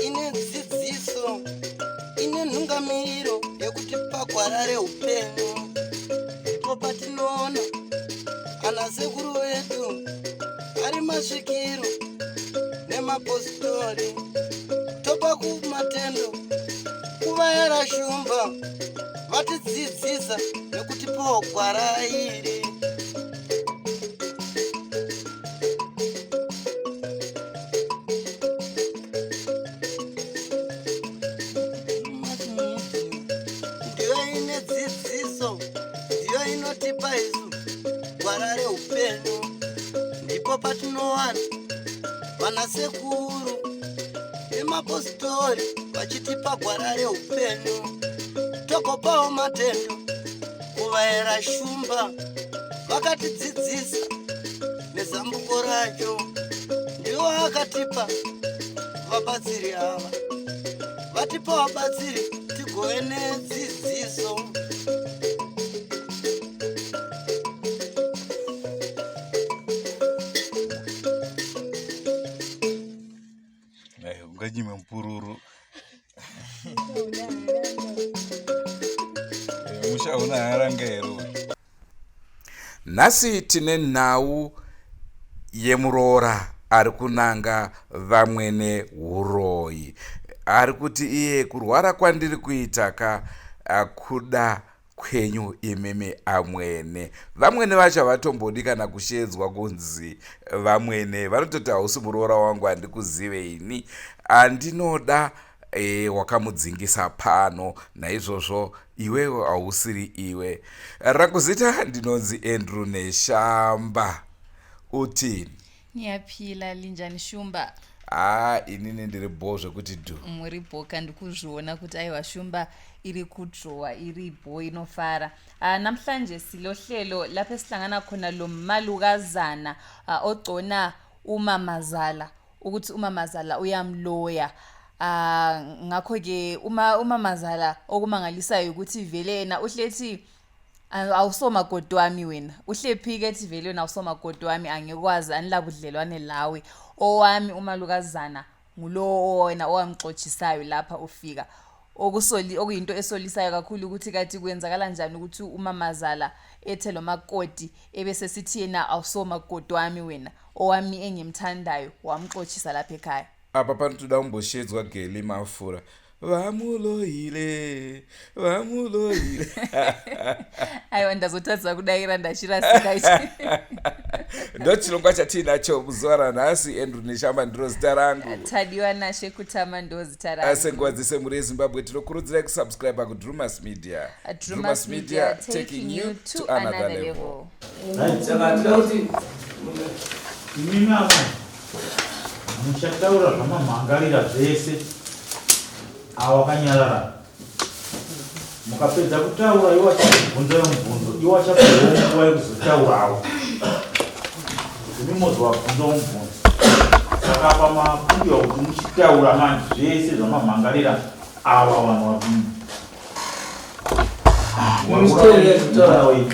Ine dzidziso, ine nhungamiriro yekuti pagwara reupenyu ndipo patinoona ana sekuru vedu ari masvikiro nemapositori topa kumatendo kuvayera shumba vatidzidzisa nekutipawo gwara iri. Ndiyo ine dzidziso, ndiyo inotipa isu gwara reupenyu. Ndipo patinowana vanasekuru nemapositori vachitipa gwara reupenyu, togopawo matendo kuvaera shumba vakatidzidzisa nezambuko racho. Ndiwo akatipa vabatsiri ava, vatipa vabatsiri tigove nedzidziso. Unganyime mupururu musha una haranga here? Nhasi tine nhau yemuroora ari kunanga vamwene huroyi. Ari kuti iye kurwara kwandiri kuita ka kuda kwenyu imimi amwene. Vamwene vacho havatombodi kana kusheedzwa kunzi vamwene, vanototi hausi muroora wangu, handikuzive ini, andinoda e, wakamudzingisa pano, naizvozvo iwewe hausiri iwe. Rangu zita ndinonzi Andrew Neshamba. Utini? Ngiyaphila, linjani Shumba? Haa, inini ndiri bho zvekuti dhu. Muri bhoka, ndikuzviona kuti aiwa Shumba iri kudrowa, iri bho, inofara. Namhlanje silohlelo lapho esihlangana khona lo malukazana ogcona umamazala ukuthi umamazala uyamloya. Ngakho ke uma umamazala okumangalisayo ukuthi vele yena uhlethi awusomakoti wami wena, uhlephike ethi vele wena awusomakoti wami, angikwazi, anilabudlelwane lawe, owami umalukazana ngulowo wena owamxotshisayo lapha ufika. Okusoli okuyinto esolisayo kakhulu ukuthi kathi kwenzakala njani ukuthi umamazala ethe lo makoti ebese sithi yena awusomakoti wami wena, owami engimthandayo wamxotshisa lapha ekhaya. Apa panotoda kumboshedzwa Geli Mafura. Vamuloyile, vamuloyile. Aiwa, ndazotadza kudaira, ndachirasika ichi. Ndo chirongwa chatiinacho muzuva ranhasi. Andrew Neshamba ndiro zita rangu. Tadiwa Nashe Kutama ndo zita rangu. Senguva dzese, mhuri yeZimbabwe, tinokurudzirai kusubscribe kuDrumas Media. Drumas Media, taking you to another level. Saka tida kuti Imimi amai muchataura zvamamhangarira zvese, awa akanyarara. Mukapedza kutaura, iwo achakubvunzai mubvunzo, iwo achapiwawo nguva yekuzotaurawo, imi mozovabvunzawo mubvunzo. Saka apa makumbirwa kuti muchitaura manje zvese zvamamhangarira awa vanhu vari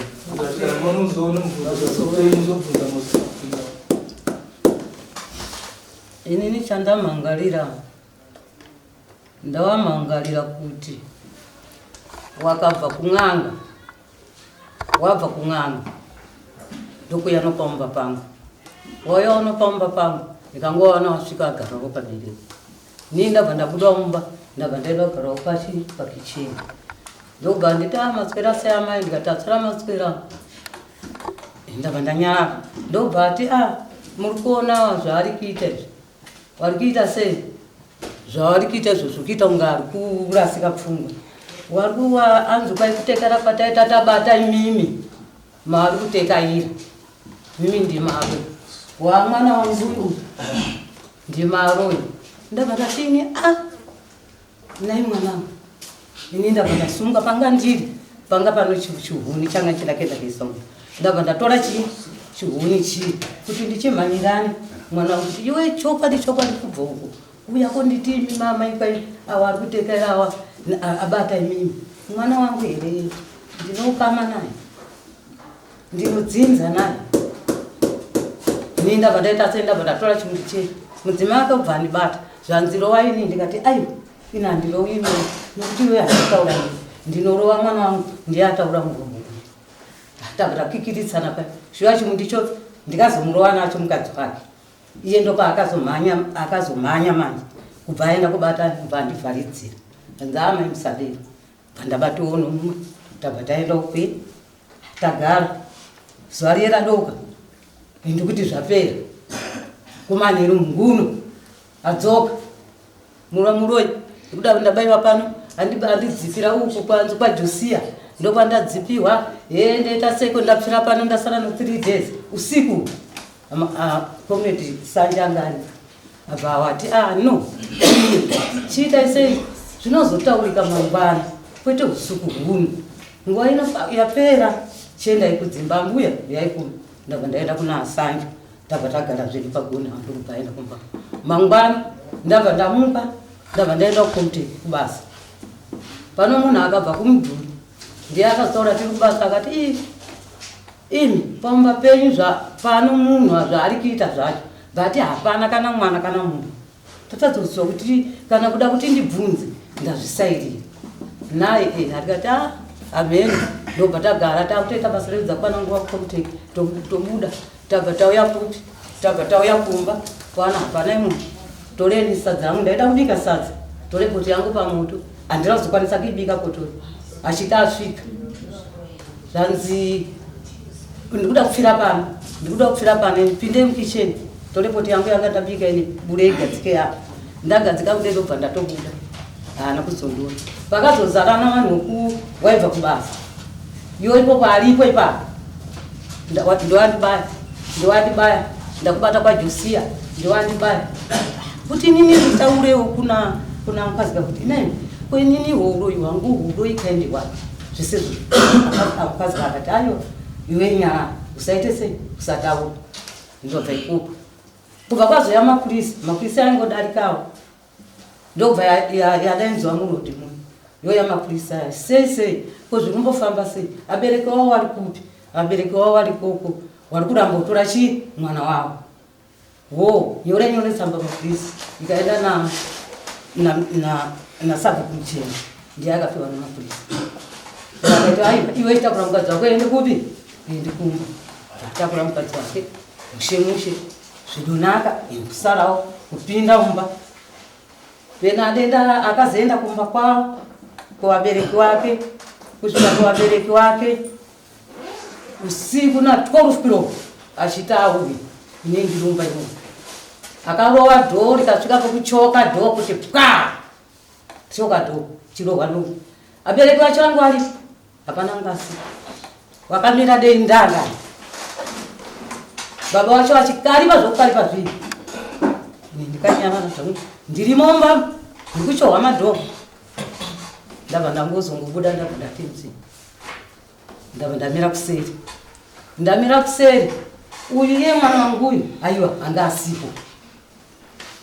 Inini chandamhangarira, ndawamhangarira kuti wakabva kun'anga, wabva kun'anga ndokuya nopamumba pangu, wauya unopamumba pangu, ndikangowana wasvika agarawo pabereko. Nii ndabva ndabuda mumba, ndabva ndaenda kugarawo pachi pakicheni, ndobva nditi a maswera sei amai? Ndikati atswera maswera. Ndabva ndanyarara, ndobva ati a muri kuona zvaari kuita izvi, vari kuita sei zvavari kuita izvozvo, kuita kunge ari kurasika pfungwa, wari kuwa anzi kwai kutekera kwataita tabata imimi maari kutekaira mimi ndimaro wa mwana wangu uyu ndimaro uyu. Ndabva ndatini a nai mwanangu, ini ndabva ndasumuka panga ndiri panga pano chihuni changa chidakenda kuisa munhu, ndabva ndatora chi chihuni chii kuti ndichimhanyirane mwana wangu kuti iwe chokwadi chokwadi kubva uko uya konditi imi mama ikwai awa ari kutekera awa abata imimi mwana wangu here, ndinoukama naye. Ndinodzinza naye. Ini ndabva ndaita sei, ndabva ndatora chimuti chei. Mudzimai wake ubva andibata. Zvanzi rova ini, ndikati aiwa, ini handirovi iwe nekuti iwe handitaura ini. Ndinorova mwana wangu ndiye ataura muromo. Tabva takikiritsana paya. Shuwa chimuti cho ndikazomurova nacho mukadzi wake. Iye ndopaakazomhanya, akazomhanya manje kubva aenda kubata kubva andivharidzira. Hanzi amai musadero. Bva ndabatawo nomumwe tabva taenda ukwe tagara zuva riye radoka ndikuti zvapera kumanheru munguno adzoka murwa muroi ndikuda ndabaiwa pano andidzipira uku kwanzi kwaJosia ndokwandadzipiwa hee ndaita seko ndapfira pano ndasara no 3 days usiku comrade Sanjangani abva wati ah no chiitai sei zvinozotaurika mangwana kwete usiku huno nguva ino yapera chiendai kudzimba mbuya uyai kuno ndabva ndaenda kuna Asanja ndabva tagara zvedu pagoni ndokubva aenda kumba mangwana ndabva ndamuka ndabva ndaenda kuComtech kubasa pano munhu akabva kumudhuri ndiye akazotaura tiri kubasa akati ii imi pamba penyu pano munhu zvaari kuita zvacho bvati hapana kana mwana kana munhu tatadzoziva kuti kana kuda kuti ndibvunze ndazvisairira naye e atikati a ameno ndobva tagara takutoita basa redu dzakwana nguva kuComtech tobuda tabva tauya kupi tabva tauya kumba kwana hapana munhu toreni sadza rangu ndaida kubika sadza tore poto yangu pamoto handina kuzokwanisa kuibika poto achiti asvika zvanzi ndikuda kupfira pano ndikuda kupfira pano pinde mukicheni tore poto yangu yanga ndabika ine bude igadzike yapo ndagadzika kude ndobva ndatobuda haana kuzondona pakazozarana vanhu ku waibva kubasa iwo ipopo aripo ipapo ndowandibaya ndowandibaya ndakubata kwaJosia ndowandibaya kuti inini nditaurewo kuna kuna mukazika kuti inai ko inini uroyi hwangu uroyi kaindi hwake zvisizvo mukazika akati ayo iwe nyaya usaite sei usataura ndobva ikoko kubva kwazoya mapurisa mapurisa aingodarikawo ndobva yadainzwa murodhi muno yoya mapurisa aya sei sei ko zviri kumbofamba sei abereki wavo wari kupi abereki wavo wari koko wari kuramba kutora chii mwana wavo wo nyore nyore tsamba mapurisa ikaenda nasabhuku muchena ndiye akapiwa nemapurisa akaiti aiwa iwe chitakura mukadzi wako ende kupi ende kumba atakura mukadzi wake mushe mushe zvinonaka kusarawo kupinda mumba pena adenda akazoenda kumba kwavo kuvabereki wake kusvika kuvabereki wake usiku na 12 o'clock achiti auye ine ndirumba imomo akarova dhoo rikasvika pekuchoka dhoo kuti pwa choka dhoo chirohwa dhoo abereki vacho vangu varipo hapana ngasi wakamira dei ndanga baba vacho vachikaripa zvokukaripa zvii ini ndikanyarara zvangu ndirimo mumba ndikuchohwa madhoo ndabva ndangozongobuda ndabva ndati ndabva ndamira kuseri ndamira kuseri uyu iye mwana wangu uyu aiwa anga asipo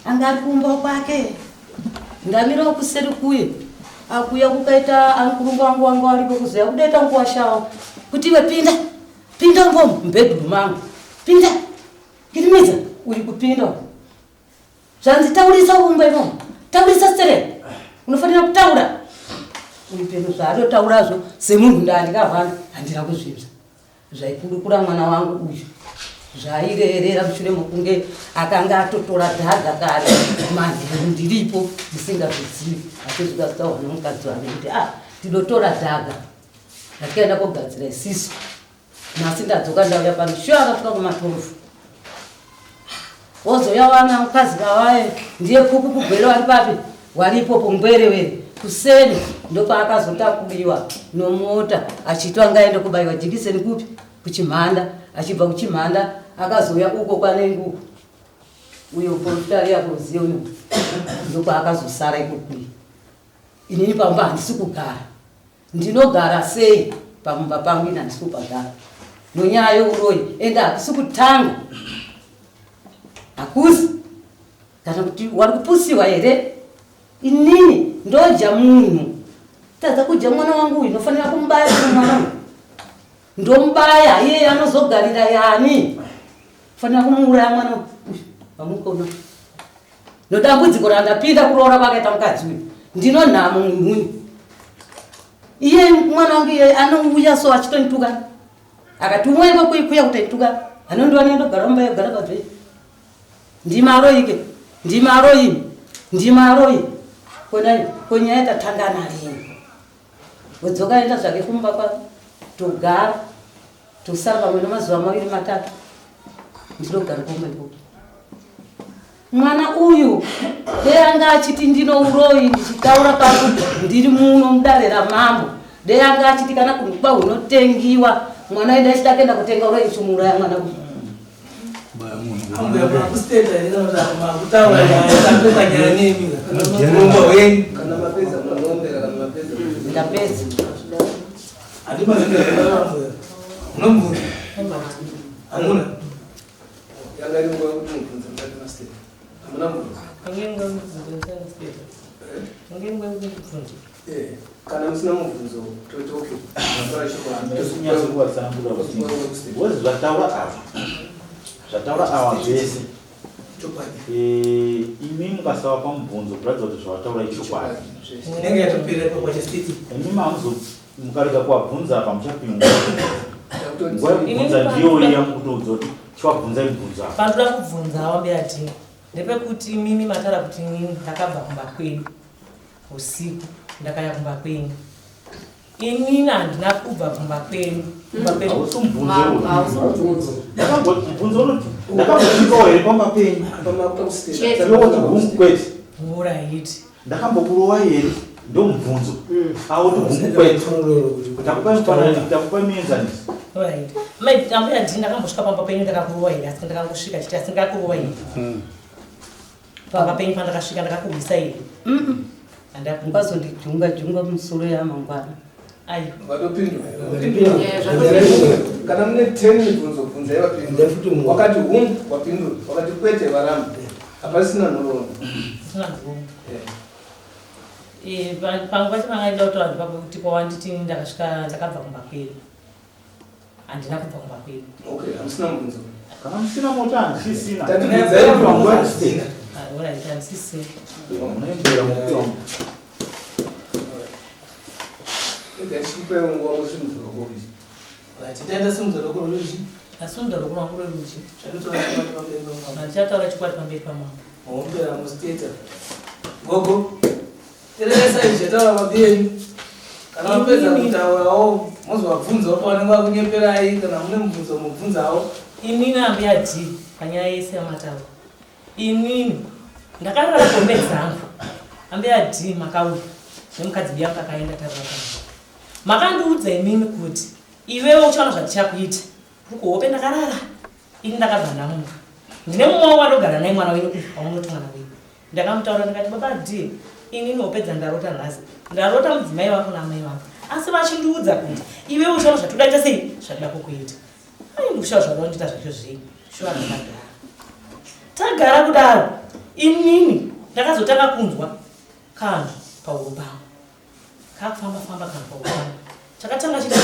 anga ari kumba kwake ndamirawo kuseri kuye akuya kukaita ankurungu wangu wangu aripo kuzoya kudaita nguva shawo kuti iwe pinda pinda ngomu mubedroom mangu pinda kirimidza uri kupinda zvanzi taurisa umba imomo taurisa sterek unofanira kutaura uyu peno zvaatotaurazvo semunhu ndaandikahwanda handina kuzvibza zvaikurukura mwana wangu uyu zvairerera mushure mokunge akanga atotora dhaga kare manheru ndiripo ndisingazvizivi achizvikazitaurwa nomukadzi wake kuti ah tinotora dhaga ndakaenda kogadzira isisu nhasi ndadzoka ndauya pano shuwa akasvika kumatorofu wozouya wana mukadzi kavaye ndiye kuku kugwere wari papi wari ipopo ngwerewere kuseni ndopaakazotakuriwa nomota achitwa ngaende kubaiwa jikiseni kupi kuchimhanda achibva kuchimhanda akazouya uko kwanenguku uyo profita ariya kuziyo uyo ndokwaakazosara ikokuyi inini pamba handisi kugara ndinogara sei pamumba pangu ini handisi kupagara nonyaya yeuroyi ende hakusi kutanga hakusi kana kuti wari kupusiwa here inini ndoja munhu tadza kudya mwana wangu uyu nofanira kumubaya mwana uyu ndomubaya iye anozo Ndogarira yani? Fanira kumuuraya mwana uyu vamukona. Nodambudziko randapinda kuroora kwakaita mukadzi uyu. Ndino nhamo mhuni. Iye mwana wangu iye anouya so achitonituka. Akati umwe kuikuya kutoituka. Anondiwana ndogara mumba yogara pabve. Ndimaroyi ke. Ndimaroyi. Ndimaroyi. Kona konyaya tatangana rini. Wodzoka enda zvake kumba kwa togara tosara pamwe nemazuva maviri matatu ndinogara kumba ikoko. Mwana uyu dei anga achiti ndino uroyi ndichitaura pangu ndiri muno mudare ramambo dei anga achiti kana kuba hunotengiwa mwana uyu ndachida kuenda kutenga uroyi ndichimuuraya mwana uyu. Ndapedza. Eh, kana musina mubvunzo toti okay. Kunyatsokuvatsanangura kuti because zvataura ava zvataura ava zvese eh, imi mukasavapa mubvunzo kuratidza kuti zvavataura ichokwadi. Inenge yatopera ipapo pachastate. Imi mamuzo mukarega kuvabvunza apa muchapingwa nguva yekubvunza ndiyo iya mukutoudza kuti chivabvunzai mubvunzo apa. Pandoda kubvunza wambuya Dee ndepekuti imimi mataura kuti inini ndakabva kumba kwedu usiku ndakaya kumba kwenyu. Inini handina kubva kumba kwenyu. Kumba kwenyu. Hausi mubvunzo mubvunzo unoti ndakambosvikawo here pamba penyu? Iwe woti hungu kwete. Alright. Ndakambokurowa here? Ndomubvunzo. Awoti hungu kwete. Takupa mufananidzo, takupa mienzaniso. Alright. Mai ambuya Dee ndakambosvika pamba penyu ndakakurowa here asi ndakangosvika chete asi ndakakurowa here? Pamba penyu pandakasvika ndakakurwisa here? Mukazondijunga junga musoro yamangwana. Ayo. Vatopindura. Kana mune 10 mibvunzo bvunzai vapindura. Wakati hungu wapindura, wakati kwete varamba. Hapasina nhoroondo. Sina nhoroondo. Eh, pangu pacho pangaenda kutaura ndipo kuti kwawanditi ndakasvika ndakabva kumba kwedu. Handina kubva kumba kwedu. Okay, hamusina mubvunzo. Kana musina mota handisisina. Tatibvunzai Panguva yekusteka. Ah, alright, handisisina. Munoendera mukupiwa Regai tichikupai nguva musimudze ruoko rwuchi. Right, taenda simudza ruoko rwerudyi. Ndasimudza ruoko rwangu rwerudyi. Chatotaura chokwadi pamberi pamambo. Handichataura chokwadi pamberi pamambo. Maombera musteta. Gogo, tereresa izvi zvataura mabi enyu. Kana mapedza kutaurawo, mozovabvunzawo pavanenge vakunyeperai, kana mune mubvunzo mubvunzawo. Inini ambuya Dee panyaya yese yamataura. Inini ndakarara kombe dzangu. Ambuya Dee makauya nemukadzi biyangu akaenda tarara pano. Makandiudza imimi kuti iwewe uchaona zvatichakuita. Uri kuhope ndakarara. Ini ndakabva ndamuka. Ndine mumwe wangu wandogara naye mwana wenyu uyu wamunoti mwana wenyu. Ndakamutaura ndikati baba Dee inini hope dzandarota nhasi. Ndarota mudzimai wako naamai vako. Asi vachindiudza kuti iwewe uchaona zvatoda kuita sei zvatoda kukuita. Ai ndikushawa zvaunoita zvacho zvei. Shuwa ndakagara. Tagara kudaro inini ndakazotanga kunzwa kanhu pahuro pangu. Kakufamba famba kanhu pahuro pangu. Chakatanga chiri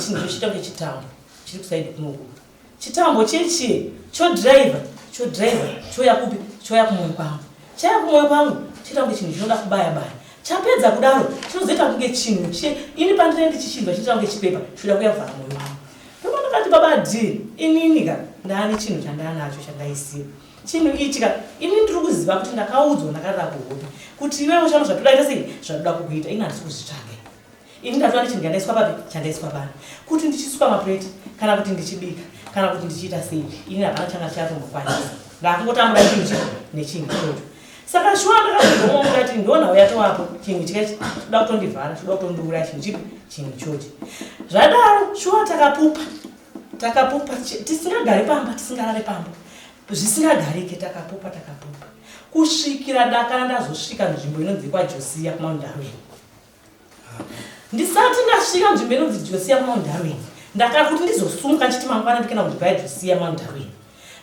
chinhu chochiita kunge chitambo chiri kusaidi kunoku. Chitambo chechi chodriver chodriver choya kupi choya kumwoyo kwangu. Chaya kumwoyo kwangu choita kunge chinhu chinoda kubaya baya. Chapedza kudaro chinozoita kunge chinhu che ini pandinenge ndichichinzwa chinoita kunge chipepa choda kuya kuvhara mwoyo wangu. Ndopa ndakati baba Dee inini ka ndaane chinhu chandaanacho chandaisiya. Chinhu ichi ka ini ndiri kuziva kuti ndakaudzwa ndakarara kuhope kuti iwewe uchaona zvatoda ita sei zvatoda kukuita ini handisi kuzvitsvaga. Ini ndatova nechinhu chandaiswa papi chandaiswa pano kuti ndichisuka mapureti kana kuti ndichibika kana kuti ndichiita sei ini hapana changa chatombokwanisa ndakungotambura chinhu chipi nechinhu ichocho. Saka shuwa ndakazogoma mukati ndonhau yatovapo chinhu chika choda kutondivhara choda kutondiuraya chinhu chipi chinhu ichochi. Zvadaro shuwa takapupa takapupa tisingagari pamba tisingarare pamba zvisingagarike takapupa takapupa kusvikira dakana ndazosvika nzvimbo inonzi kwaJosiya kuMount Darwin. Ndisati ndasvika nzvimbo inonzi Josiya kuMount Darwin ndakakuti ndizosumuka ndichiti mangwana ndikenda kunzvimbo yaJosiya Mount Darwin.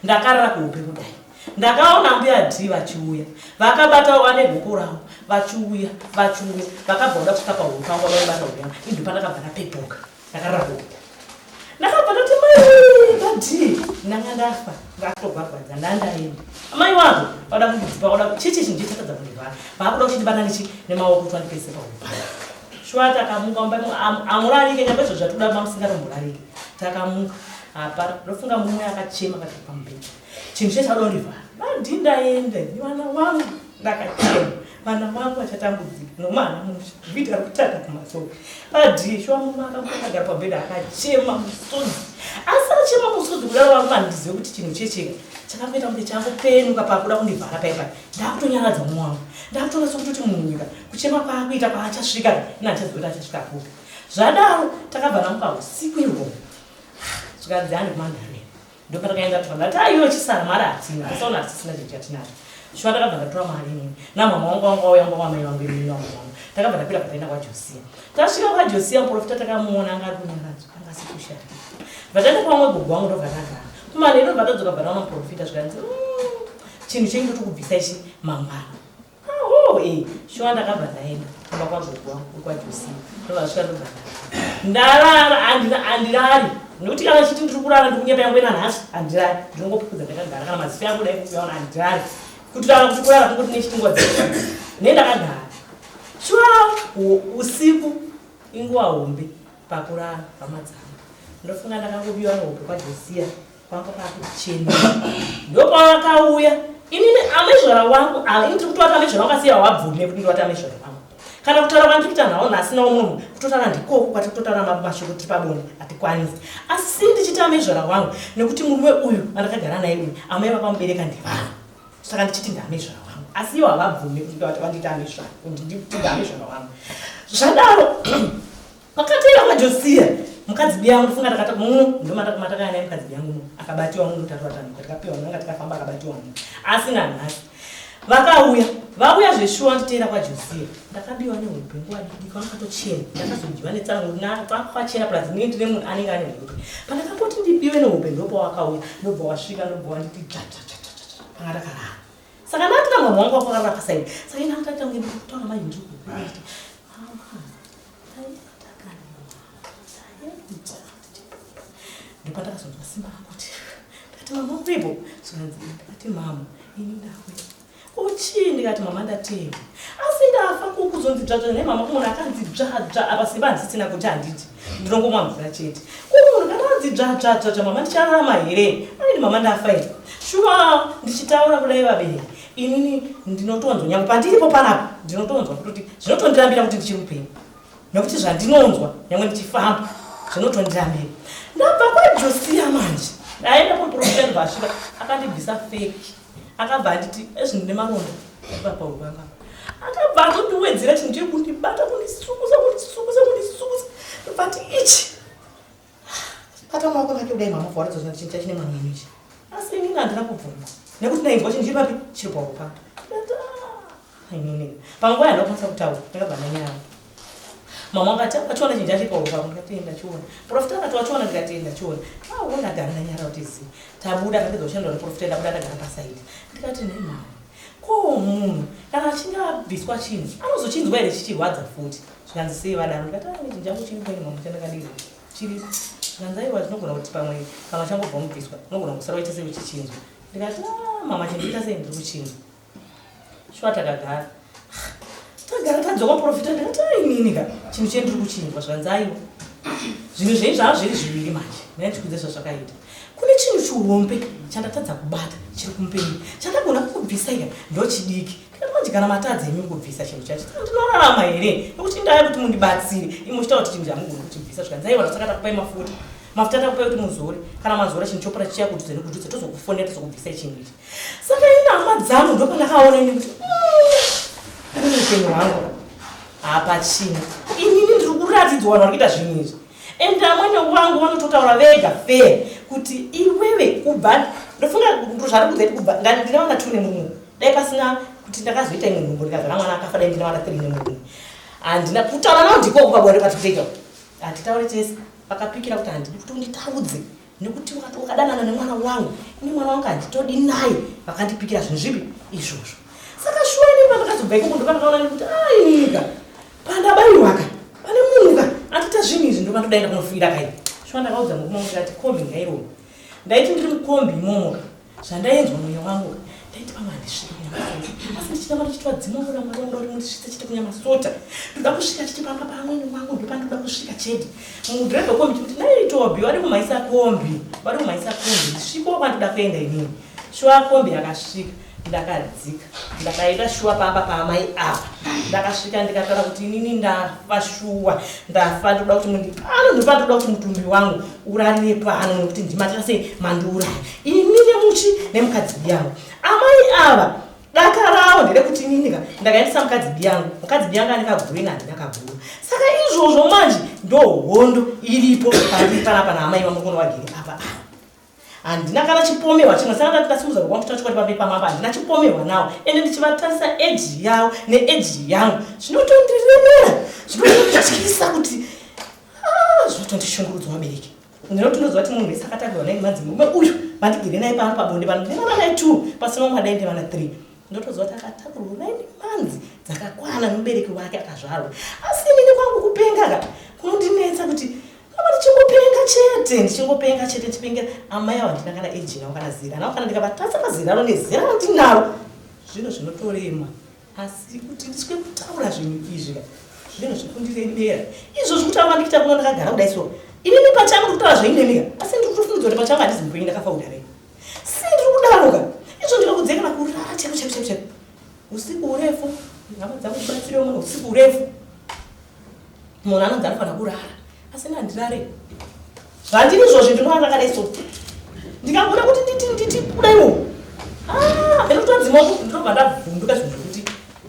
Ndakarara kuhope kudai. Ndakaona mbuya Dee vachiuya vakabata vane ruoko ravo vachiuya vachiuya vakabva voda kusvika pahuro pangu vaibata huro yangu ini ndopandakabva ndapepuka ndakarara kuhope. Ndakabva ndati mai Ndanga ndafa ngatogwagwadza ndandaenda. Amai wako vada kundidzipa vada chichi chinhu chitadza kundivhara. Vakuda kuchindibata nechi nemaoko kuti vandipedzise pahupa. Shuwa takamuka mumba amurarike nyangwe izvo zvatoda mamusingatomborarike. Takamuka hapana ndofunga mumwe akachema akati pamubhedha. Chinhu chechada kundivhara. Vadii ndaenda vana wangu ndakachema. Vana vangu vachatambudzika nomwana musha zvikuita kutata kumasoro padii shuwa mumwe akamuka akagara pamubhedha akachema musodzi asi achema musodzi kudaro vangu handizive kuti chinhu checheka chakangoita kunge changopenuka pakuda kundivhara paya paya ndakutonyaradza mumwe wangu ndakutonatsa kutoti munyika kuchema kwaakuita kwaachasvika ina handichazive kuti achasvika kupi zvadaro takabva namuka usiku ihwohwo zvikanzi handi kumandare Ndopatakaenda tobva ndati aiwa chisara mari hatina tasaona hatisisina chinhu chatinacho shuwa ndakabva ndatora mari inini namama wangu wangu wauya mba wamai vangu inini namama wangu takabva ndakwira pataenda kwaJosia tasvika kwaJosia muprofita takamuona anga ari kunyaradzwa anga asi kushata bva taenda kwamwe gogo wangu ndobva tagara kumanheru ndobva tadzoka bva taona muprofita zvikanzi chinhu chenyu ndotokubvisa ichi mangwana Ahoo eh shuwa ndakabva ndaenda kumba kwagogo wangu kwaJosia ndovasvika ndobva ndarara handina handirari nekuti kana chiti ndiri kurara ndikunyepa yangu ina nhasi handirari ndinongopukudza ndakagara kana maziso yangu dai kuyaona handirari kuti kana kuti kurara kungoti nechitingwa dzi nendakagara shuwa usiku inguva hombe pakurara hama dzangu ndofunga ndakangobiwa nehope kwaJosia kwanga kwakuchena ndopavakauya inini amezvara wangu ava ini tiri kutovata amezvara wangu asi havabvume kuti ndovata amezvara wangu kana kutaura kwandiri kuita nawo nhasi nawo munhu kutotaura ndikoko kwatiri kutotaura mashoko tiri pabonde hatikwanisi asi ndichiita amezvara wangu nekuti murume uyu vandakagara naye uyu amai vakamubereka ndevana saka ndichiti ndaamezvara wangu asi ivo havabvume kuti ndovata vandiita amezvara kuti ndaamezvara wangu zvadaro Pakateera kwaJosiya mukadzi biyangu ndofunga ndakata muno ndomatakaya naye mukadzi biyangu muno akabatiwa muno tatu vatano tikapiwa nanga tikafamba akabatiwa muno asi nanhasi vakauya vauya zveshuwa nditeera kwaJosiya ndakabiwa nehope nguva diki kwakatochena ndakazodyiwa netsangu kwachena plus ndinge ndine munhu anenge ane hope pandakamboti ndibiwe nehope ndopawakauya ndobva wasvika ndobva wanditi dzvadzvadzvadzva panga ndakarara saka ndati namama wangu wakarara pasaidi saka ina akataita kunge ndikutaura manje ndiri kuita mama Ndopandakazonzwa simba rakuti ndikati mama uripo zvikanzi ndikati mama ini ndawe uchii ndikati mama ndatewa asi ndafa kukuzonzi dzvadzva nemama kumunhu akanzi dzvadzva apa simba handisisina kuti handiti ndinongomwa mvura chete kumunhu kana anzi dzvadzvadzvadzva mama ndichararama here anini mama ndafa here shuwa ndichitaura kudai vabereki inini ndinotonzwa nyange pandiripo panapa ndinotonzwa kutoti zvinotondirambira kuti ndichiri mupenyu nekuti zvandinonzwa nyange ndichifamba zvinotondirambira ndabva kwajosiya manje ndaenda pamuprofita ndobva asvika akandibvisa feki akabva anditi ezvinhu ndine maronda ipapaupanga akabva azondiwedzera chinhu chiri kundibata kundisukusa kundisukusa kundisukusa ndobva ati ichi Bata maoko make kudai mama varatidza kuti chinhu chachine mwana wenyu ichi. Asi inini handina kubvuma nekuti ndainzwa chinhu chiri papi chiri pauro pangu. Ah, inini panguva yandakwanisa kutaura ndakabva ndanyara. Mama vakati wachiona chinhu chachiri pauro pako ndikati ndachiona. Profita akati wachiona ndikati ndachiona. Ah, uona ndagara ndanyara kuti zi. Tabuda akapedza kushanda neprofita ndabuda ndagara pasaidi. Ndikati nhai mama ko munhu kana achinge abviswa chinhu anozochinzwa here chichirwadza futi zvikanzi sei vadaro ndikati ah chinhu changu chiri kwenyu mama chandakadii chiriko zvikanzi aiwa zvinogona kuti pamwe kana uchangobva mubviswa unogona kusara waita sei uchichinzwa ndikati ah, mama chindiita sei ndiri kuchinzwa shuwa takagara tagara tadzoka profita ndikati ainini ka chinhu chee ndiri kuchinzwa zvikanzi aiwa zvinhu zvei zvava zviri zviviri manje ndaichikudza zvazvakaita kune chinhu chihombe chandatadza kubata chiri kumberi chandagona kukubvisa ika ndochidiki Manje kana matadza imi kubvisa chinhu chacho saka ndinorarama here nekuti ndaya kuti mundibatsire imi muchitaura kuti chinhu chamugona kuchibvisa zvikanzi aiwa saka takupai mafuta mafuta takupai kuti muzore kana mazora chinhu chopora chichiya kudhuze nekudhuze tozokufonera tozokubvisai chinhu ichi saka ini hama dzangu ndopandakaona ini kuti mm, upenyu hwangu hapachina inini ndiri kuratidzwa vanhu vari kuita zvinhu izvi and amwene wangu vanototaura vega fair kuti iwewe kubva ndofunga zvari kudzai kubva ndine vana two nemurume dai pasina kuti ndakazoita imwe nhumbu ndikazvara mwana akafa dai ndine vana three nemurume handina kutaura nao ndiko kupabuda ndopatikutoita hatitaure tese vakapikira kuti handidi kuti unditaudze nekuti wakadanana nemwana wangu ini mwana wangu handitodi naye vakandipikira zvinhu zvipi izvozvo saka shuwa inini pandakazobva ikoko ndopandakaona nekuti ainika pandabaiwaka pane munhu ka andiita zvinhu izvi ndopandodaenda kunofira kai shuwa ndakaudza mukoma wangu ndikati kombi ngairove. Ndaiti ndiri mukombi imomo zvandainzwa mweya wangu ndaiti pamwe handisviki kunyamasota, asi ndichitamba ndichitwa dzimwe nguva Mwari wangu kuti mundisvitse chete kunyamasota. Ndoda kusvika chete pamba pamwene wangu, ndopandoda kusvika chete. Mudhirevha kombi chikuti naitobi wadi kumhanyisa kombi, wadi kumhanyisa kombi, ndisvikewo kwandoda kuenda inini. Shuwa kombi yakasvika, ndakadzika, ndakaenda shuwa pamba paamai ava. Ndakasvika ndikataura kuti inini ndafa shuwa, ndafa, ndoda kuti mundi pano, ndopandoda kuti mutumbi wangu urarire pano, nekuti ndimatira sei mandiuraya ini nemuchi nemukadzi biyangu. Amai ava daka ravo nderekuti ininika ndakaendesa mukadzi biyangu, mukadzi biyangu ane kaguru, ini handina kaguru. Saka izvozvo manje ndohondo iripo pandiri panapa naamai vangu kuno vagere apa. Handina kana chipomerwa chimwe, saka ndati ndasimudza ruoko rwangu chokwadi pamberi pamambo, handina chipomerwa nawo. Ende ndichivatarisa eji yavo neeji yangu zvinotondiremera, zvinotondityisa kuti zvinotondishungurudza vabereki. Ndinoti ndinoziva kuti munhu wese akatakurwa naye nemadzi murume uyu vandigere naye pano pabonde pano ndine vana naye 2 pasina umwe adai ndevana 3. Ndotoziva kuti akatakurwa naye nemanzi dzakakwana nemubereki wake akazvarwa. Asi inini kwangu kupenga ka kunondinetsa kuti ava ndichingopenga chete, ndichingopenga chete, ndichipengera amai avo. Handina kana eji navo kana zera navo, kana ndikavatasa pazera ravo nezera randinaro zvinhu zvinotorema. Asi kuti ndiswe kutaura zvinhu izvi zvinhu zvekundiremera izvozvi, kutaura ndichiita kuno ndakagara kudai so inini pachangu ndikutaura zveineneka, asi ndiri kutofungidzwa kuti pachangu handizi mupenyu, ndakafa kudare si ndiri kudaroka izvo. Ndikakudzeka kana kurara cheko cheko cheko cheko usiku hurefu, hama dzangu ndibatsirewo munhu usiku hurefu. Munhu anonzi anofanira kurara, asi nandirare zvandiri izvozvi, ndinorara ndakadai so. Ndikabuda kuti nditi nditi kudaiwo ndinotodzima, ndinobva ndavhunduka zvinhu zvekuti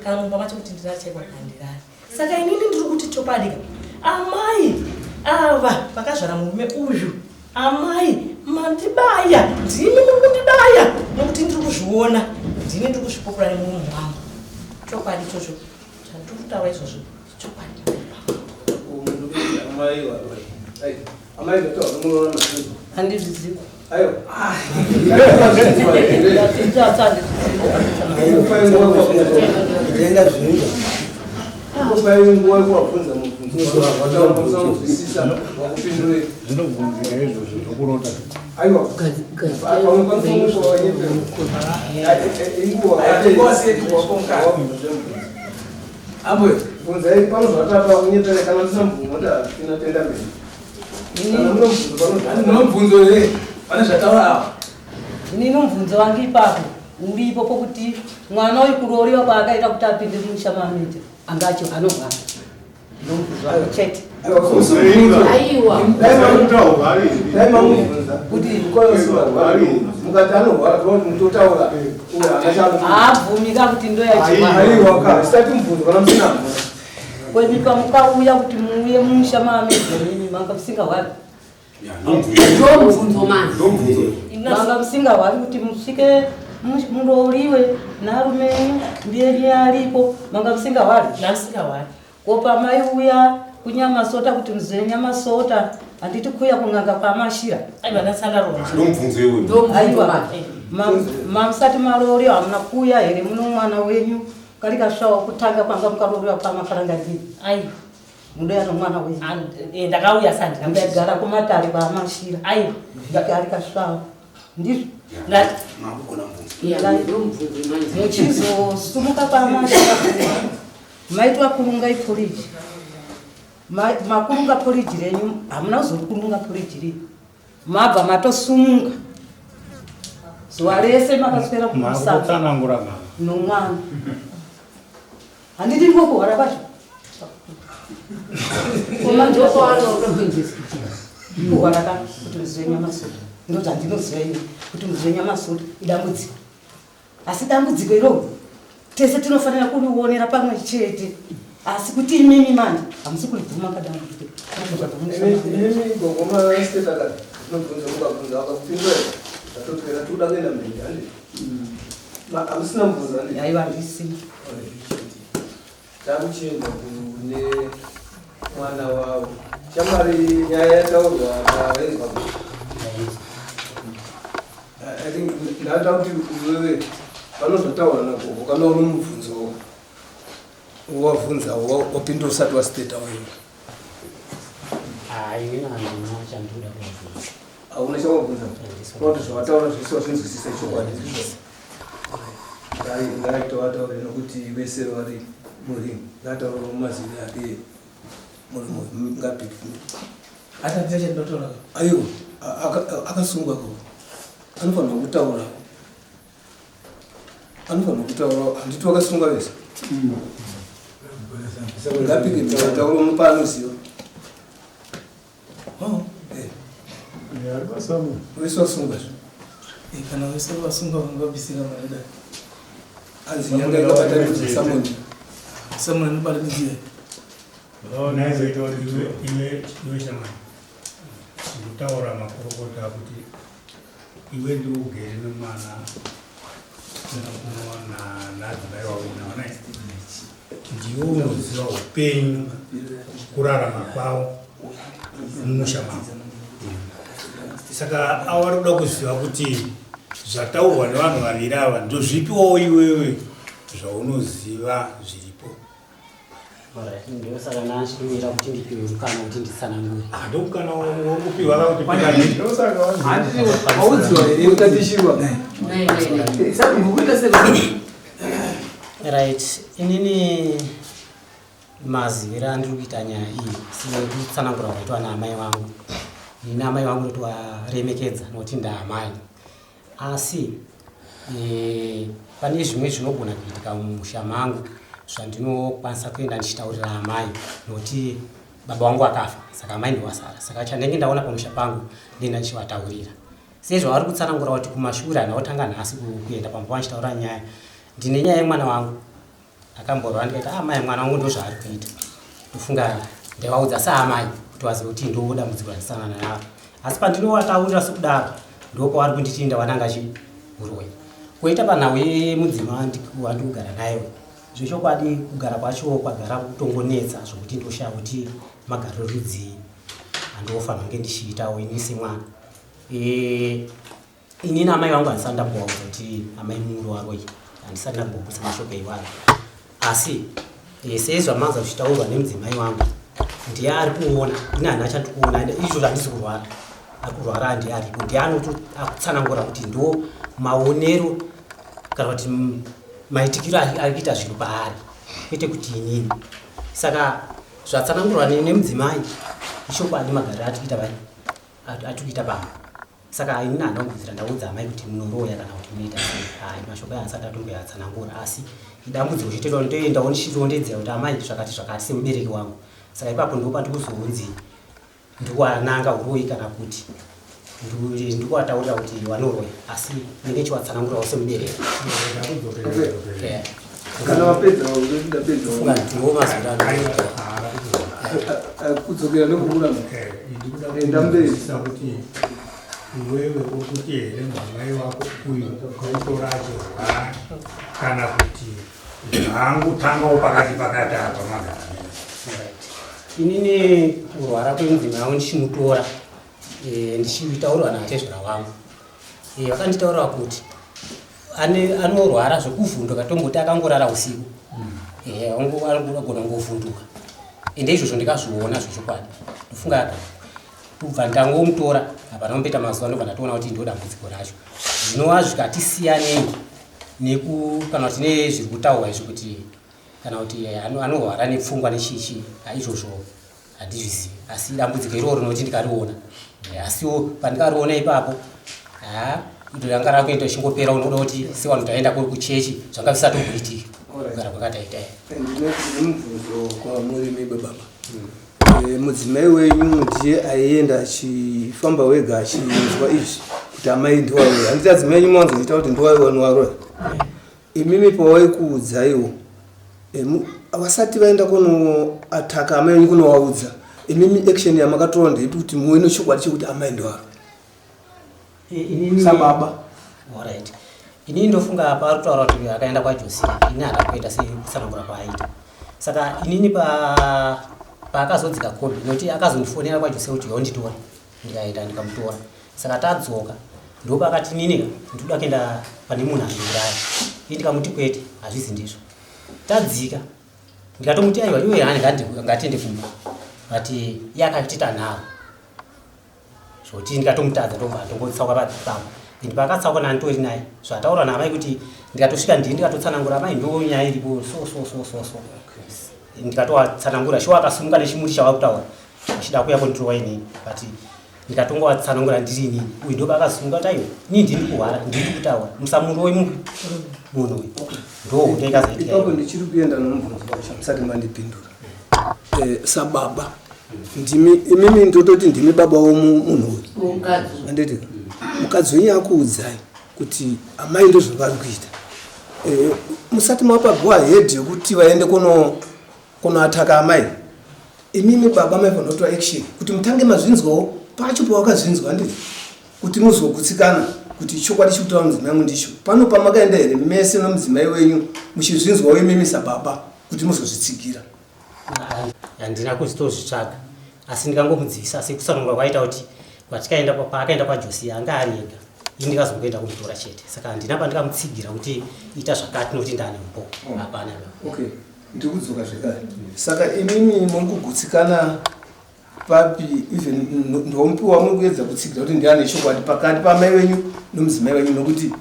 kana mumba macho kuti ndirare chaiko handirare. Saka inini ndiri kuti chokwadi ka amai ava vakazvara murume uyu, amai mandibaya, ndimi muri kundibaya, nokuti ndiri kuzviona, ndini ndiri kuzvipupura nemurume wangu. Chokwadi ichocho chandiri kutaura izvozvo chokwadi. Amai ndataura munoona mazvinzwa? Handizvizivi. Aiwa. Tenda zvinoita. Kupai nguva yekuvabvunza mubvunzo wataunzwisisa wakupindurei. Zvinobvunzika izvozvo zvokurota. Aiwa, pamwe panosonguva inguva. Ambuya, bvunzai pano zvatapa kunyepera kana ndisina mubvunzo kuti hatina tenda mberi. Kana mune mubvunzo pano. Mune mubvunzo here pane zvataura apa? Inini mubvunzo wangu ipapo uripo pokuti mwana uyu kurooriwa kwaakaita kuti apinde mumusha maanoita anga acho anorwara, ndomubvunzo wangu chete. Aiwa. Dai mamubvunza kuti mukati anorwara, tinoti mutotaura uyo haana. Haabvumika kuti ndoyachirwara. Aiwa ka, isati mubvunzo kana musina mvunzo. Kwenyika mukauya kuti muuye mumusha maamedza mimi manga musingahwari? Ndomubvunzo manje. Manga musingahwari kuti musvike murooriwe narume enyu mbienyu aripo, manga musingahwari? Ndandisingahwari. Ko pamaiuya kunyamasota kuti muzive nyamasota, handiti kuya kun'anga kwamashira? Aiwa, ndasandaroora. Ndomubvunzo iwoyo. Aiwa, mamusati marooriwa hamuna kuuya here muno mwana wenyu kari kasvawa kutanga kwanga mukarooriwa kwamakarangandini? Aiwa. Munoya nomwana wenyu? Ndakauya sandina. Ndagara kumatare kwamashira. Aiwa. Ari kasvawa, ndizvo? Makugona mubvunzo. Ndomubvunzo manje. Muchizosumuka kwamashira maitwa kurunga iporiji, makurunga poriji renyu, hamuna kuzokurunga poriji rii, mabva matosumuka zuva rese makaswera kumusasa. Makutsanangura mama. Nomwana, handiti ndiko kuhwara kwacho? Kuhwara ka kuti muzive nyamasota, ndo zvandinoziva ini kuti muzive nyamasota idambudziko, asi dambudziko iroro tese tinofanira kurionera pamwe chete, asi kuti imimi manje hamusi kuribvuma kadambudziko. Imimi gogo mastetaka tinobvunza, mukabvunza vakakupindura zvatopera, tikuda kuenda mberi handi? Hamusina mubvunzo handi? Aiwa, handisina. Takuchienda kune mwana wavo shamwari, nyaya yataurwa pawainzwa. I think ndada kuti wewe panozvataura nagogo, kana une mubvunzo wavhunza wapindura usati wasiteta wewe. Hayi, mina handina chandoda kuvabvunza. Hauna chawabvunza kuti zvawataura zvese wazvinzwisisa chokwadi ndizvo. Ngaitowataure nokuti vese vari muri ngataure mumazini ake muri ngapiki. Atapisa chandinotaura. Aiwa akasungwa ko anofanirwa kutaura anofanirwa kutaura handiti wakasungwa vese ngapike matauro mupa anoziva vese wasungwa zve Kana vese vasungwa vangabvisira mari dai. Hanzi nyanga ingabatanidzwa samoni. Samoni inobatanidzwa. Naizoita kuti iwe shamwari ndikutaura makurukota kuti iwe ndiwe ugere nemwana nadzimai wavo naona ndiwe unoziva upenyu kurarama kwavo mumusha mavo saka avo vari kuda kuziva kuti zvataurwa nevanhu vaviri ava ndozvipiwawo iwewe zvaunoziva zviripo. Ndosaka ndachimira kuti ndipiwe mukana kuti nditsanangure. Ah, ndomukana wauri kupiwa ka kuti pika Waudziwa here utatishiwa? Right, inini maziviro andiri kuita nyaya iyi sekutsanangura kwaitwa naamai vangu. Ini amai vangu ndotovaremekedza nokuti ndaamai. Asi e, pane zvimwe zvinogona kuitika mumusha mangu zvandinokwanisa kuenda ndichitaurira amai nokuti baba vangu vakafa saka amai ndovasara saka chandenge ndaona pamusha pangu ndenda ndichivataurira sezvavari kutsanangura kuti kumashure handina kutanga nhasi kuenda pamba vanchitaura nyaya ndine nyaya yemwana wangu Akamborwa ndikaita ah mai mwana wangu ndozvaari kuita. Ndofunga ndaivaudza saamai kuti vazive kuti ndo dambudziko randisangana naro. Asi pandinovataurira sekudaro ndopavari kunditi ndawananga chi huroyi. Koita panhau yemudzimai wandikugara naye uyu. Zvechokwadi kugara kwacho kwagara kutongonetsa zvokuti ndoshaya kuti magariro rudzii andofanira kunge ndichiitawo ini semwana. E, Inini amai vangu handisati ndambovaudza kuti amai muru waroyi handisati ndambobudisa mashoko iwayo asi eh, sezvamanza zvichitaurwa nemudzimai wangu ndiye ari kuona ini handina chandikuona ende izvozvo handisi kurwara ari kurwara ndiye aripo ndiye anototsanangura kuti ndo maonero kana kuti maitikiro ari kuita zvinhu paari kwete kuti inini saka zvatsanangurwa nemudzimai ichokwadi magariro atikuita vai atikuita pamba Saka ini handina kubvira ndaudza amai kuti munoroya kana kuti munoita sei. Hayi mashoko aya handisati ndatomboyatsanangura asi idambudziko chete ndoendawo ndichirondedzera kuti amai zvakati zvakati semubereki wangu. Saka ipapo ndipo pandikuzonzi ndikuwananga uroyi kana kuti ndikuwataurira kuti wanoroya asi ndinenge ndichiwatsanangurawo semubereki. Yeah. Kana wapedza ndapedza. Funga ndiwo mazwiro anoita. Kudzokera nekukuramba. Enda mberi. Kuti iwewe uri kuti here mwanai wako uyu ukautora achirwara kana kuti zvangutangawo pakati pakati apa magara. Inini kurwara kwemudzimai wangu ndichimutora eh, ndichitaurirwa natezvara wangu eh, vakanditaurira kuti anorwara zvekuvhunduka tomboti akangorara usiku eh, anogona kungovhunduka ende izvozvo ndikazviona zvechokwadi ndofunga kubva ndangomutora hapana kumboita mazuva ndobva ndatoona kuti ndo dambudziko racho zvinova zvikati siyanei neku kana kuti nezviri kutaurwa izvi kuti kana kuti eh, anorwara nepfungwa nechichi izvozvo handizvizivi asi dambudziko iroro rinoti ndikariona eh, asiwo pandikariona ipapo haa ranga rakuenda ichingopera unoda kuti sevanhu taenda kuri kuchechi zvanga zvisatomboitika kugara kwakataita ndine mubvunzo kwamuri mibe baba eh, mudzimai wenyu ndiye aienda achifamba wega achinzwa izvi kuti amai ndiwaroya handiti adzimai enyu mawanzoita kuti ndiwaroya Imimi pawaikuudzaiwo vasati vaenda kunoataka amai venyu kunovaudza imimi action yamakatora ndeipi kuti muve nechokwadi chekuti amai ndovaro eh, sababa Alright. Inini ndofunga apa ari kutaura kuti akaenda kwaJosia ini haana kuenda sekutsanangura kwaaita saka inini pa paakazodzika kombi nokuti akazondifonera kwaJosia kuti yonditore ndikaenda ndikamutora saka tadzoka ndopakati nini ndikuda kuenda pane munhu andiuraya ini ndikamuti kwete hazvizi ndizvo tadzika ndikatomuti aiwa iwe hani ngatiende kumba but iye akatita nharo Zvokuti ndikatomutadza ndobva ndongotsauka pamba. And paakatsauka nanditori naye zvataura naamai kuti ndikatosvika ndini ndikatotsanangura amai ndo nyaya iripo so so so so so. Ndikatovatsanangura shuwa akasumuka nechimuti chavakutaura achida kuuya kondirowa inini, but ndikatongovatsanangura ndiri inini uyu ndo paakasumuka kuti aiwa inini ndini kurwara ndini kutaura musamurowe munhu uyu ndo hondo ikazoitika. Ipapo ndichiri kuenda nomubvunzo wacho musati mandipindura. Sababa ndimi imimi ndototi ndimi baba womunhu uyu. Mukadzi. Handiti mukadzi wenyu akuudzai kuti amai ndozvavari kuita. Musati mapa go ahead yekuti vaende kunoataka amai, imimi baba maifanira kutora action kuti mutange mazvinzwawo pacho pawakazvinzwa, handiti, kuti muzogutsikana kuti chokwadi chikutaura mudzimai wangu ndicho. Pano pamakaenda here mese nomudzimai wenyu muchizvinzwawo imimi sababa kuti muzozvitsigira? Handina kuzitozvitsvaga, asi ndikangomudzivisa sekutsanangura kwaita kuti kwatikaenda paakaenda kwaJosia anga ari ega, ini ndikazongoenda kumutora chete, saka handina pandikamutsigira kuti ita zvakati nokuti ndane mupo, hapana. Okay, ndiri kudzoka zvekare. Saka imimi muri kugutsikana papi? Even ndomupiwa muri kuedza kutsigira kuti ndiane chokwadi pakati pamai wenyu nomudzimai wenyu, nokuti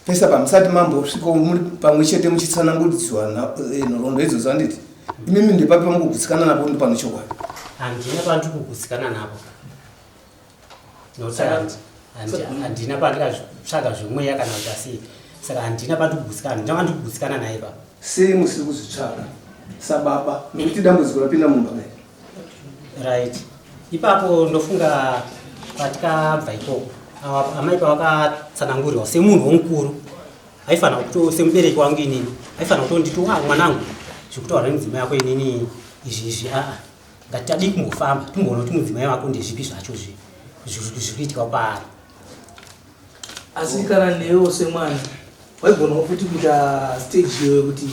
pesa pamusati mambosvikawo muri pamwe chete muchitsananguridzwa nhoroondo idzodzo, handiti? Imimi ndepapi pamukugutsikana napo ndo pane chokwadi? Handina pandiri kugutsikana napo nokuti handina pandikatsvaga zvemweya kana kuti asi, saka handina pandiri kugutsikana, handina pandiri kugutsikana naye pa. Sei musiri kuzvitsvaga sababa, nokuti dambudziko rapinda mumba kai? Right, ipapo ndofunga patikabva ikoko ava amai pavakatsanangurirwa semunhu womukuru aifanira kuto semubereki wangu inini aifanira kutonditi wa mwanangu zvekutaura nemudzimai wako inini izvi izvi aa ngatitadii kumbofamba timboona kuti mudzimai wako ndezvipi zvacho zviri kuitika kwaari. Asi kana newewo semwana waigonawo futi kuita stage iyoyo yekuti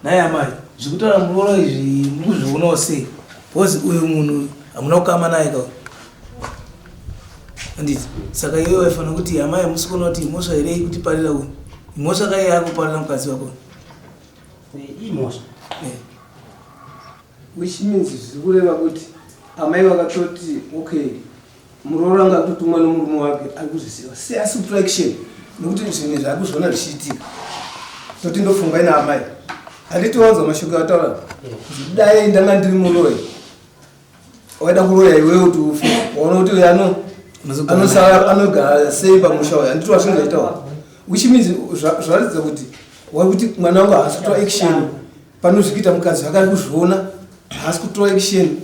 nhai amai, zvikutaura muroora izvi muri kuzvionawo sei, because uyu munhu hamuna kukama naye ka, handiti? Saka iwewe waifanira kuti amai hamusi kuona kuti imhosva here kutiparira uyu, imhosva kai yakuparira mukadzi wako? Imhosva. Which means zviri kureva kuti amai vakatoti okay, muroora anga akutotumwa nomurume wake ari kuzviziva, sei asi kutora action, nokuti zvinhu izvi ari kuzviona zvichiitika. Toti ndofunga ina amai, handiti wanzwa mashoko ataura, dai ndanga ndiri muroyi waida kuroya iwewe kuti ufe, waona kuti uyu anosara anogara sei pamusha uyu, handiti wazvingaitawo? Which means zvaratidza kuti wari kuti mwana wangu haasi kutora action panozvikuita mukadzi wake, ari kuzviona, haasi kutora action.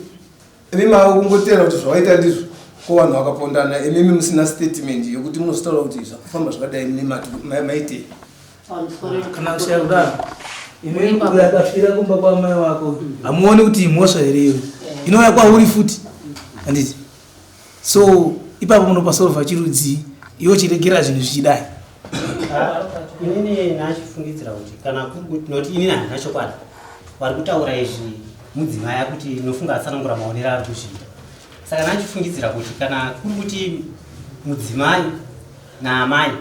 Imi mava kungotera kuti zvawaita ndizvo. Ko vanhu vakapondana, imimi musina statement yokuti munozotaura kuti zvakafamba zvakadai, maitei? Kana kushaya kudaro, imimi uyo akafira kumba kwamai wako hamuoni kuti imhosva here iyoyo inouya kwauri futi, handiti? So ipapo munopasolva chirudzii iwe chiregera zvinhu zvichidai? Inini nachifungidzira kuti kana kuri kuti noti inini handina chokwadi, vari kutaura izvi mudzimai akuti nofunga atsanangura maonero ari kuzviita, saka nachifungidzira kuti kana kuri kuti mudzimai naamai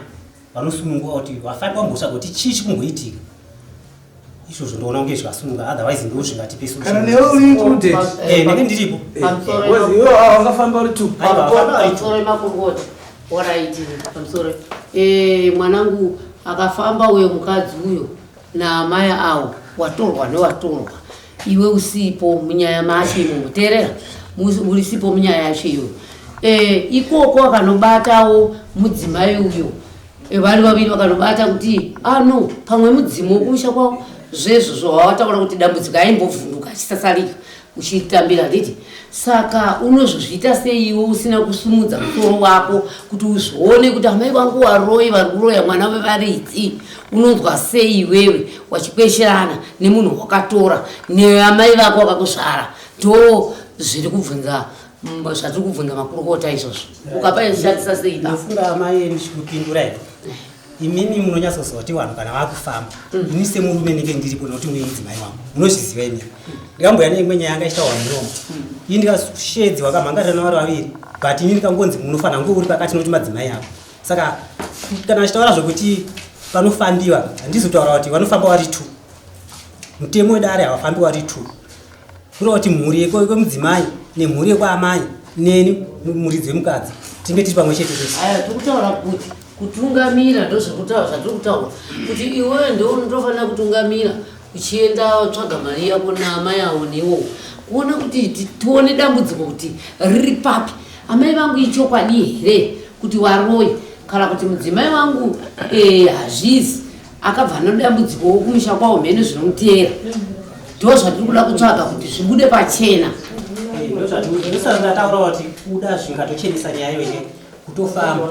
vanosununguka kuti vafambi vambotsvaga kuti chii chikumboitika, izvozvo ndoona kunge zvikasununga, otherwise ndo zvingatipe solution. Kana newe uri included. Nenge ndiripo. Because iwe wangafamba uri two. Aiwa, vafamba vari two. Pamusoro emakurukota, alright, pamusoro. Mwanangu akafamba uyo mukadzi uyo naamai awo watorwa newatorwa, iwe usipo munyaya macho imomo, teerera, urisipo munyaya yacho iyoyo. Ikoko akanobatawo mudzimai uyo. Vari vaviri vakanobata kuti ah no, pamwe mudzimu wokumusha kwavo zvezvo zvawataura kuti dambudziko aimbovhunduka achisasalika uchitambira, handiti? Saka unozozviita sei iwe usina kusumudza musoro wako kuti uzvione kuti amai vangu waroi vari kuroya mwana wevaridzi? Unonzwa sei iwewe wachikwesherana nemunhu wakatora neamai vako vakakuzvara? Ndo zviri kubvunza zvatiri kubvunza makurukota izvozvo, ukapaishandisa sei pa? Ndofunga amai ndichikupindura ipo, imimi munonyatsoziva kuti vanhu kana vakufamba, ini semurume ndinge ndiripo nokuti muye mudzimai wangu, munozviziva imi. Ndikamboya neimwe nyaya yanga ichitaurwa muromo ini ndikashedziwa kamhangarirana vari vaviri, but ini ndikangonzi munofanira kunge uri pakati nokuti madzimai ako. Saka kana achitaura zvokuti panofambiwa, handizi kutaura kuti vanofamba vari two. Mutemo wedare havafambi vari two, kureva kuti mhuri yekwemudzimai nemhuri yekwaamai neni muridzi wemukadzi. Tinge tiri pamwe chete tese. Aya tikutaura kuti kutungamira ndozvekutaura zvatiri kutaura kuti iwewe ndiwe unotofanira kutungamira uchienda tsvaga mari yako naamai avo newo kuona kuti tione dambudziko kuti riri papi amai vangu ichokwadi here kuti waroyi kana kuti mudzimai wangu eh, hazvizi akabva nedambudziko wokumusha kwawo mhene zvinomuteera ndo zvatiri kuda kutsvaga kuti zvibude pachena eh, ndosaka ndataura kuti kuda zvingatochenesa nyaya iyoyo kutofamba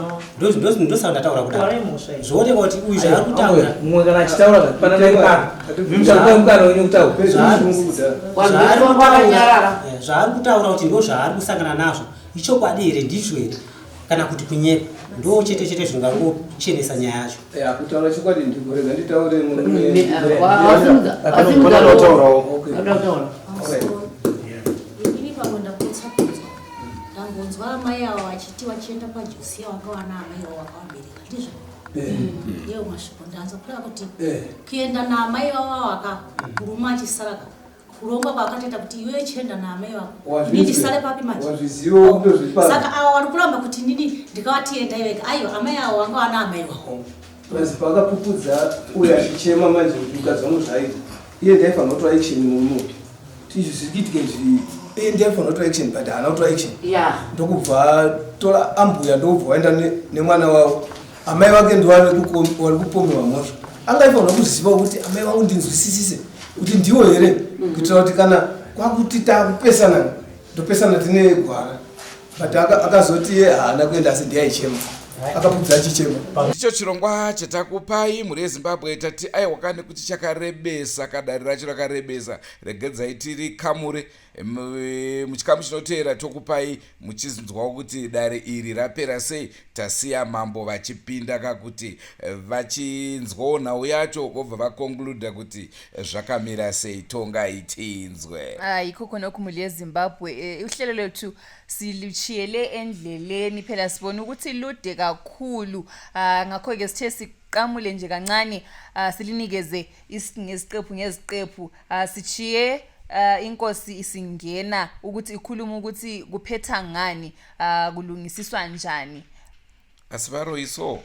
ndosaka ndataura kudaro zvooneka kuti uyu zvaari kutaura mumwe kana achitaura pananai pano mukana wenyu kutaura zvaari kutaura kuti ndo zvaari kusangana nazvo ichokwadi here ndizvo here kana kuti kunyepa ndo chete chete zvingangochenesa nyaya yacho ya kutaura chokwadi ndikurega nditaure Inini pamwe ndapotsa kunzwa ndangonzwa amai avo vachiti vachienda kwaJosiya wanga wana amai vavo vakavabereka ndizvo yewo mashoko ndanzwa kureva kuti kuenda naamai vavo ava murume achisara kurongwa kwakatoita kuti iwe chienda naamai vako ini ndisare papi manje wazviziva kutozvipa saka ava vari kuramba kuti nini ndikavati endai vega aiwa amai avo vanga vana amai vako Plus paakapupudza uyo achichema manje kuti mukadzi wangu zvaaita iye ndaifanira kutora action murume kuti izvi zviri kuitika izvi iye ndaifanira kutora action but haana kutora action ndokubva tora ambuya ndokubva waenda nemwana wavo amai vake ndivari kupomerwa mhosva anga aifanira kuziva kuti amai vangu ndinzwisisise kuti ndiwo here mm. kuitira kuti kana kwakuti takupesana ndopesana tine gwara but akazoti iye haana kuenda asi ndiye aichema akapudza achichema ndicho chirongwa chatakupai mhuri yezimbabwe tati aiwa kani kuti chakarebesa kadare racho rakarebesa regedzai tiri kamure muchikamu chinoteera tokupai muchinzwawo kuti dare iri rapera sei tasiya mambo vachipinda kakuti eh, vachinzwawo nhau yacho vobva vakonkluda kuti eh, zvakamira sei tongai tinzwe ah, yikho khona okhumuli yezimbabwe eh, uhlelo lwethu silutshiyele endleleni phela sibona ukuthi lude kakhulu ah, ngakho-ke sithe siqamule nje kancane ah, silinikeze ngeziqephu ngeziqephu sitshiye uh, inkosi isingena ukuthi ikhulume ukuthi kuphetha ngani uh, kulungisiswa njani asi varoyi so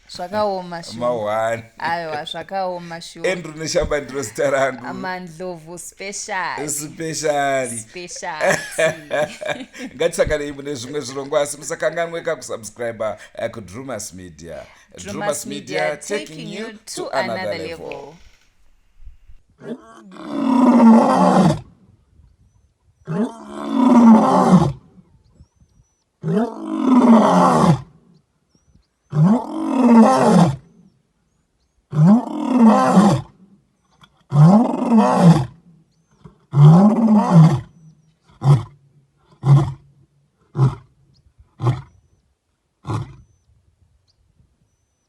zvakaoma shuwa aiwa zvakaoma shuwa andrew neshamba ndiro zita rangu amandlovu special special special ngatisanganei mune zvimwe zvirongwa asi musakanganwe kakusubscribe eh, kudrumas media Drumas Media taking you to another level.